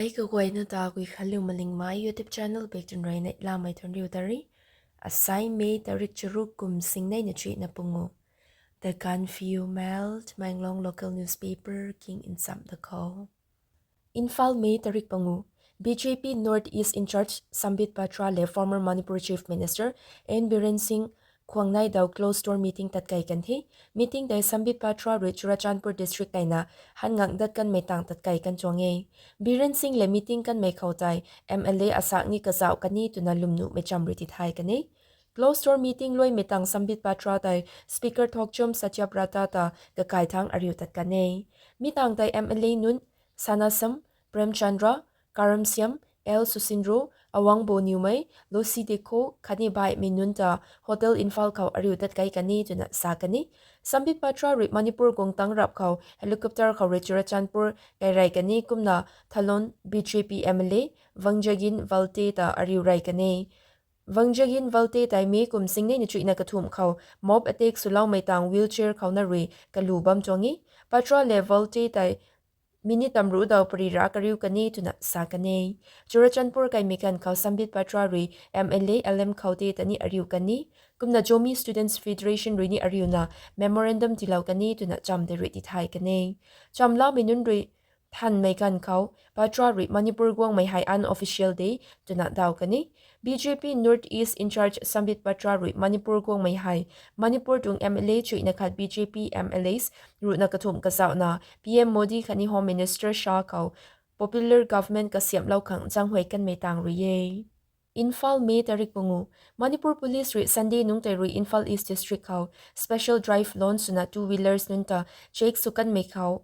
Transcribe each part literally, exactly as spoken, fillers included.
Ei kaguayna ta Guikhanliu Malingmei YouTube channel bek tun rui neihlamei thuanriu ta ri. Asai May tarik charuk kum singneina chuihna pungu. The Gaanphiu Mail, Tamenglong local newspaper king nchamh da khou. Imphal, May tarik pungu. B J P North East in-charge Sambit Patra le former Manipur Chief Minister N Biren Singh khwang nai daw closed door meeting tatkei kan the. Meeting tei Sambit Patra rui Churachandpur district kaina han ngang dat kanmei tang tatkei kan tuang e. Biren Singh le meeting kanmei khou tei M L A asak ni kazauh kan e twna lwmnuhmei cham rui tithay kan e. Closed door meeting luaimei tang Sambit Patra tei Speaker Thokchom Satyabrata ta kakai thangc ariu tat kan e. Mi tang tei M L A nunc Sanasam Premchandra, Karamsiam, L Susinro, Awangbo Niwmei, Losi Dekho khatni baihmei nunc ta Hotel Imphal khou ariu tatkei kan e twna sa kan e. Sambit Patra rui Manipur guang tangc rap khou helicopter khou rui Churachandpur kairey kan e kumna Thalon B J P M L A Vangjagin Valte ta ariu rey kan e. Vangjagin Valte tei May kum singneina chuihna kathumh khou mob attack swloumei tang wheelchair khouna rui kalu bam tuang e. Patra le Valte tei minute tamruh daw pary ra kariu kan e twna sa kan e. Churachandpur kaimei ganv khou Sambit Patra rui M L A L M Khaute ta ni ariu kan e. Kumna Zomi Students Federation rui ni ariuna memorandum tiilou kan e twna cham tei rui tithay kan e. Chamlamei nunc rui thanmei ganv khou Patra rui Manipur guangmei hei unofficial de twna daw kan e. B J P North East in-charge Sambit Patra rui Manipur guangmei hei Manipur tuang M L A chuihna khat B J P M L As ruhna kathumh kazauhna P M Modi khatni Home Minister Shah khou popular government kasiamhlou khang zaenghuay kanmei tang rui e. Imphal, May tarik pungu. Manipur Police rui Sunday nungc tei rui Imphal East District khou special drive launch swna two wheelers nunc ta check sw kanmei khou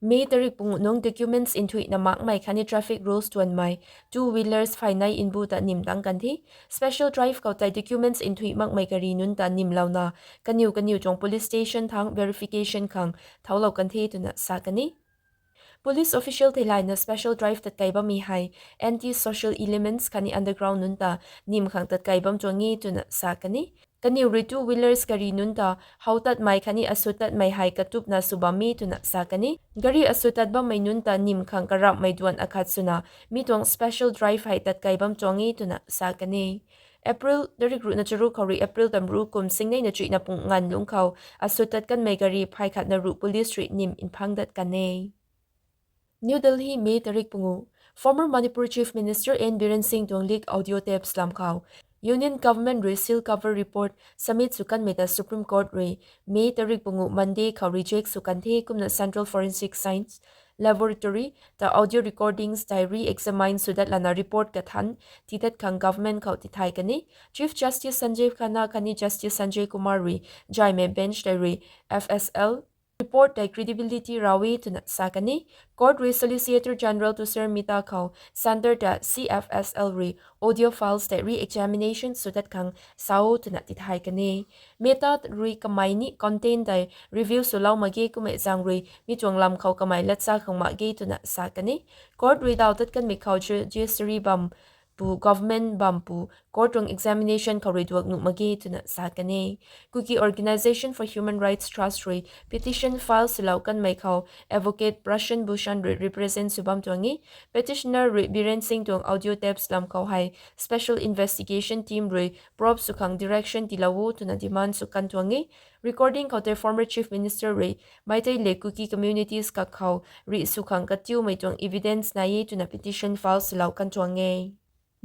May tarik pungu nungc documents nthuihna makmei khatni traffic rules tuanmei two wheelers phay nei mbu ta nim tang kan the. Special drive khou tei documents nthuih makmei gari nunc ta nimlouna kaniw kaniw tuang police station thangc verification khang thauclou kan the twna sa kan e. Police official theilayna special drive tatkei bammei hei anti-social elements khatni underground nunc ta nim khang tatkei bam tuang e twna sa kan e. Kaniw rui two wheelers gari nunc ta how tatmei khatni asut tatmei hei katupna sw bam e twna sa kan e. Gari asut tat bammei nunc ta nim khang karamhmei duan akhat swna mi tuang special drive hei tatkei bam tuang e twna sa kan e. April tarik ruhna charuk khou rui April tamruh kum singneina chuihna pung nganv lungc khou asut tat kanmei gari phay khatna ruh police rui nim mphang dat kan e. New Delhi, May tarik pungu. Former Manipur Chief Minister N Biren Singh tuang leak audio tapes lam khou Union Government rui seal cover report submit sw kanmei ta Supreme Court rui May tarik pungu Monday khou reject sw kan the kumna Central Forensic Science Laboratory ta audio recordings tei re-examine sw dat lana report kathan tiidat khang government khou tithay kan e. Chief Justice Sanjay Khanna khatni Justice Sanjay Kumar rui zaymei bench tei rui F S L report tei credibility raw e twna sa kan e. Court rui Solicitor General Tushar Mehta khou Centre ta C F S L rui audio files tei re-examination sw dat khang sa o twna tithay kan e. Mehta rui kamei ni content tei review swlou mak ge kummei zaeng rui mi tuang lam khou kamei latsa khang mak ge twna sa kan e. Court rui daw tat kanmei khou judiciary bam pu, government bam pu, court tuang examination khou rui duak nuh mak ge twna sa kan e. Kuki Organisation for Human Rights Trust rui petition file swlou kanmei khou advocate Prashant Bhushan rui represent sw bam tuang e. Petitioner rui Biren Singh tuang audio tapes lam khou hei special investigation team rui probe sw khang direction tiilou o twna demand sw kan tuang e. Recording khou tei former Chief Minister rui Meitei le Kuki communities kak khou rih sw khang katiumei tuang evidence nai e twna petition file swlou kan tuang e.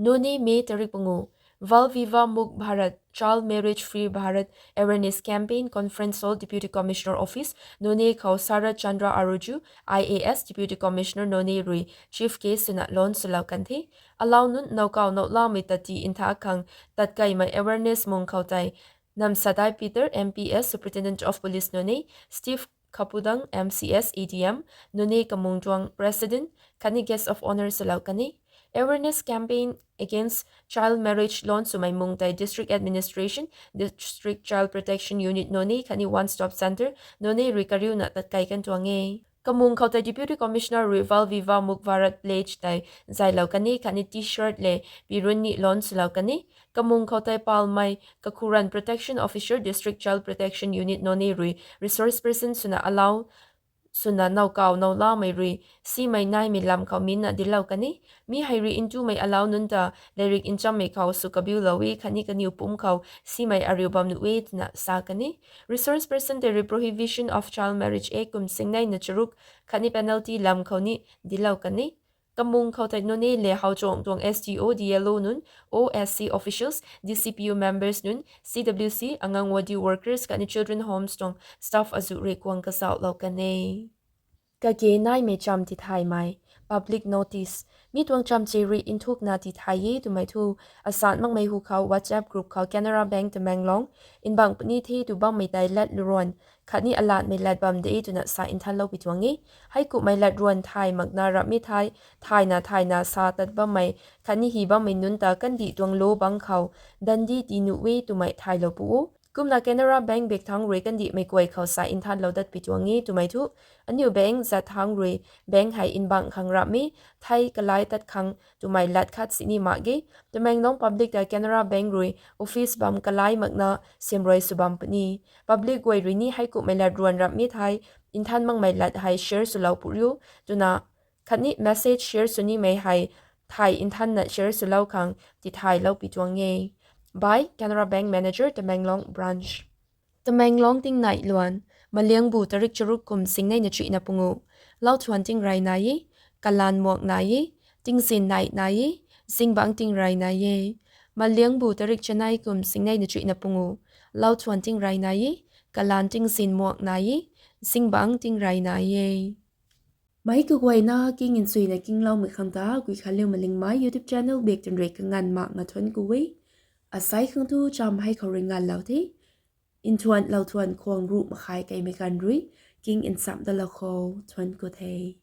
Noney, May tarik pungu. Bal Vivah Mukt Bharat, Child Marriage Free Bharat Awareness Campaign Conference Hall, Deputy Commissioner Office, Noney khou Sarat Chandra Aroju, I A S, Deputy Commissioner Noney rui Chief Guest swna launch swlou kan the. Alau nunc nowkaw nowlamei ta ti ntha khang tatkeimei awareness mung khou tei Namsadai Peter, M P S, Superintendent of Police Noney, Steve Khapudang, M C S, A D M, Noney kamung tuang President khatni Guest of Honour swlou kan e. Awareness campaign against child marriage launch swmei mung tei District Administration, District Child Protection Unit Noney khatni One Stop Centre Noney rui kariuna tatkei kan tuang e. Kamung khou tei Deputy Commissioner rui Bal Vivah Mukt Bharat pledge tei zaylou kan e khatni T-shirt le pirun ni launch swlou kan e. Kamung khou tei palmei kakhuran Protection Officer, District Child Protection Unit Noney rui resource person swna alau swna nowkaw nowlamei rui simei naimei lam khou minna dinclou kan e. Mi hei rui ntumei alau nunc ta latrik nchammei khou sw kabiulou e khatni kaniw pumc khou simei ariu bam nuh e twna sa kan e. Resource person tei rui Prohibition of Child Marriage Act kum singneina charuk khatni penalty lam khou ni dinclou kan e. Kamung khou tei Noney le Howchuang tuang S D O, D L O nunc, O S C officials, D C P U members nunc, C W C, Anganwadi workers khatni children homes tuang staff azuh rui kuang kazauhlou kan e. Kage naimei cham tithaymei, public notice. Mi tuang chamche rui nthukna tithay e twmei thu, asan makmei hu khou WhatsApp group khou Canara Bank Tamenglong, nbangc puni the tw bammei tei lat luruan khatni alatmei lat bam de twna sa nthanlou pi tuang e. Heikumhmei lat ruan thay makna rammei thei, thayna thayna sa tat bammei khatni hy bammei nunc ta kandih tuang law bangc khou dandi tii nuh e twmei thaylou pu o. Kumna Canara Bank bak thangc rui kandihmei kuay khou sa nthanlou dat pi tuang e twmei thu, aniu bank zat thangc rui bank hei nbangc khang rammei thei kalai tat khang twmei lat khat sini mak ge. Tamenglong public ta Canara Bank rui office bam kalai makna simrui sw bam puni. Public guay rui ni heikumhmei lat ruan rammei thei nthan makmei lat hei share swlou pu riu twna khatni message share sw nimei hei thay nthanna share swlou khang tithaylou pi tuang e. By Canara Bank Manager, Tamenglong Branch. Tamenglong tingnai luan, maliangbu tarik charuk kum singneina chuihna pungu, lauthuan tingrey nai e, kalan muak nai e, tingzin nai nai e, zingbangc tingrey nai e. Maliangbu tarik chanei kum singneina chuihna pungu, lauthuan tingrey nai e, kalan tingzin muak nai e, zingbangc tingrey nai e. Meic kaguayna king nchuina kingloumei khang ta Guikhanliumei Lingmei YouTube channel bak twn rui kanganv mak nga thuanc ku e. Asei khang thu cham hei khou rui nganvlou the. Nthuan lauthuan khwang ruh makhai keimei ganv rui king nchamh dalou khou thuanc ku the.